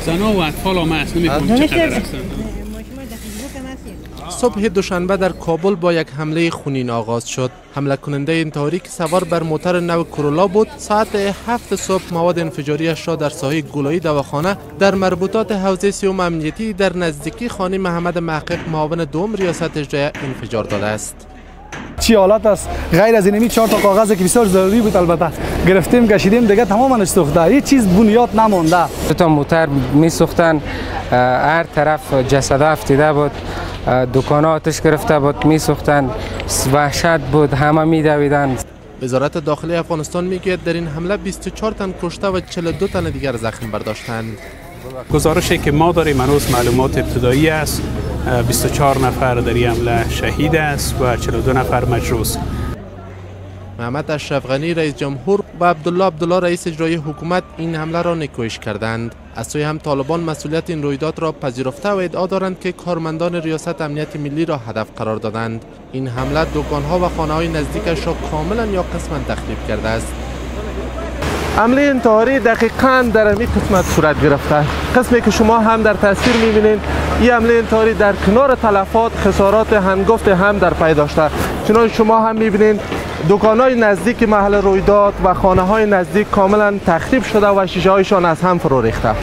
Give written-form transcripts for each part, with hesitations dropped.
زنا و اطفال هم هست، نمی‌فهمم چقدر هستند. صبح دوشنبه در کابل با یک حمله خونین آغاز شد. حمله کننده انتحاری که سوار بر موتر نو کرولا بود، ساعت 7 صبح مواد انفجاریش را در ساحه گلایی دواخانه در مربوطات حوزه سیوم امنیتی در نزدیکی خانه محمد محقق معاون دوم ریاست اجرایه انفجار داده است. چی حالت است؟ غیر از اینمی 4 تا کاغذ که بسیار ضروری بود البته گرفتیم کشیدیم دیگه تماما سوخته، هیچ چیز بنیاد نمانده. دو تا موتر می سوختن، هر طرف جسد افتیده بود، دکان آتش گرفته بود، می سوختن، وحشت بود، همه می دویدن. وزارت داخلی افغانستان میگوید در این حمله 24 تن کشته و 42 تن دیگر زخم برداشتند. گزارشی که ما داریم هنوز معلومات ابتدایی است. 24 نفر در این حمله شهید است و 42 نفر مجروح. محمد اشرف غنی رئیس جمهور و عبدالله عبدالله رئیس اجرایی حکومت این حمله را نکوهش کردند. از سوی هم طالبان مسئولیت این رویداد را پذیرفته و ادعا دارند که کارمندان ریاست امنیت ملی را هدف قرار دادند. این حمله دکانها و خانه‌های نزدیکش را کاملا یا قسما تخریب کرده است. حمله انتحاری دقیقاً در این قسمت صورت گرفته. قسمی که شما هم در تصویر می‌بینید، این حمله انتحاری در کنار تلفات خسارات هنگفت هم در پی داشته. چنان شما هم می‌بینید دکان‌های نزدیک محل رویداد و خانه‌های نزدیک کاملا تخریب شده و شیشه‌هایشان از هم فرو ریخته.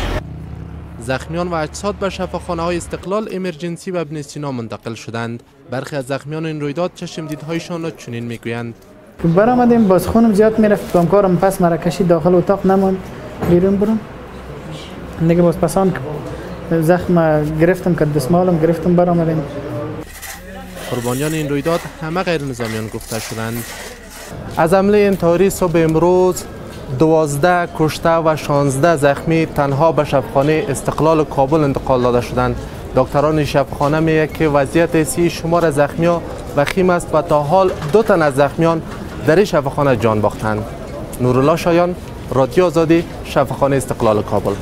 زخمیان و اجساد به شفاخانه‌های استقلال، امرجنسی و ابن سینا منتقل شدند. برخی از زخمیان این رویداد چشم دیدهایشان را چنین می‌گویند: برآمدیم، باز خونم زیاد میرفت، همکارم پس مرا کشید داخل اتاق نماند بیرون برم دیگه. باز پسان زخم گرفتم که دستمالم گرفتم برآمدیم. قربانیان این رویداد همه غیر نظامیان گفته شدند. از حمله انتحاری صبح امروز 12 کشته و 16 زخمی تنها به شفاخانه استقلال کابل انتقال داده شدند. دکتران شفاخانه میگه که وضعیت سی شمار زخمیان وخیم است و تا حال 2 تن از زخمیان در این شفاخانه جان باختند. نورالله شایان، رادیو آزادی، شفاخانه استقلال کابل.